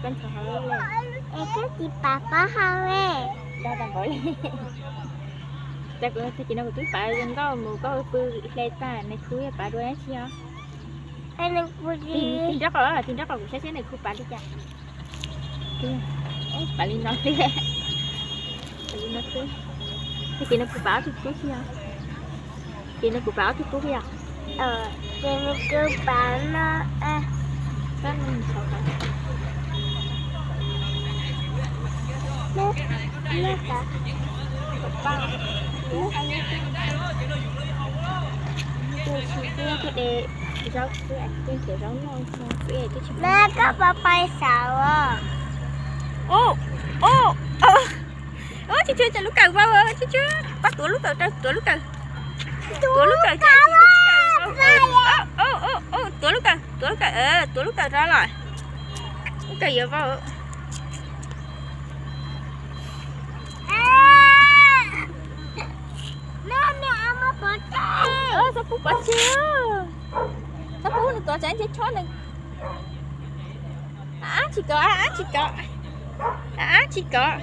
Koj ntxhov hauv lawm. Es koj tsis pav pob hau li. Dag tag npaum li. Cas kuv tag kis no kuv twb pav zoo nkauj mus, koj pw hle tag nws khu pav dua tsis yog? Tig nraub qaum, tig nraub qaum kuv saib seb nws khu pav li cas. Pav li no xwb. Pav li no xwb. Tag kis no kuv pav ob tug kub tsis yog? Ces nws kuv pav ob tug kub yom? Ces nws kuv pav no. Tus tsis tuaj tuaj de zaub xwb, tuaj nrhiav zaub noj xwb, twb tsis. Koj pab pais xauv. Ub, ub, ub, tsis tshua, lub kawm vau, tsis tshua, pab tuav lub kawm rau, tuav lub kawm. Tuav lub kawm, tuav lub kawm, tuav lub kawm, tuav lub kawm rau los. Lub kawm yuav vau. Txhob pub pov tseg, txhob pub nws tuav tsam ntshe chob nws. Ab tsis kom, ab tsis kom, ab tsis kom.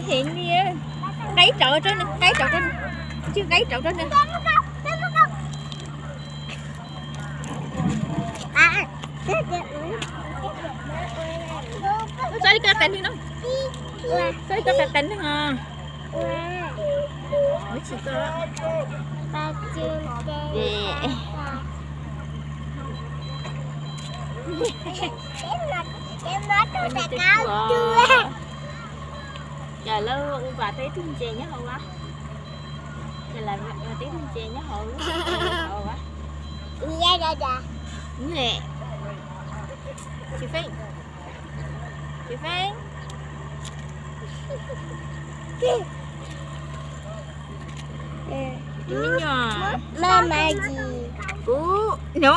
Heev li, nqa ib rauv rau nws, nqa ib rauv rau nws, nqa ib rauv rau nws. Txhob li koj qas neeg no, txhob li koj qas neeg os. Cas lawv ua vas tau ib tug ntses nyob hauv vas. Cas lawv ua tau ib tug ntses nyob hauv lub hauv vas. Tsis feeb, tsis feeb. Tus me nyuam, kuv, no.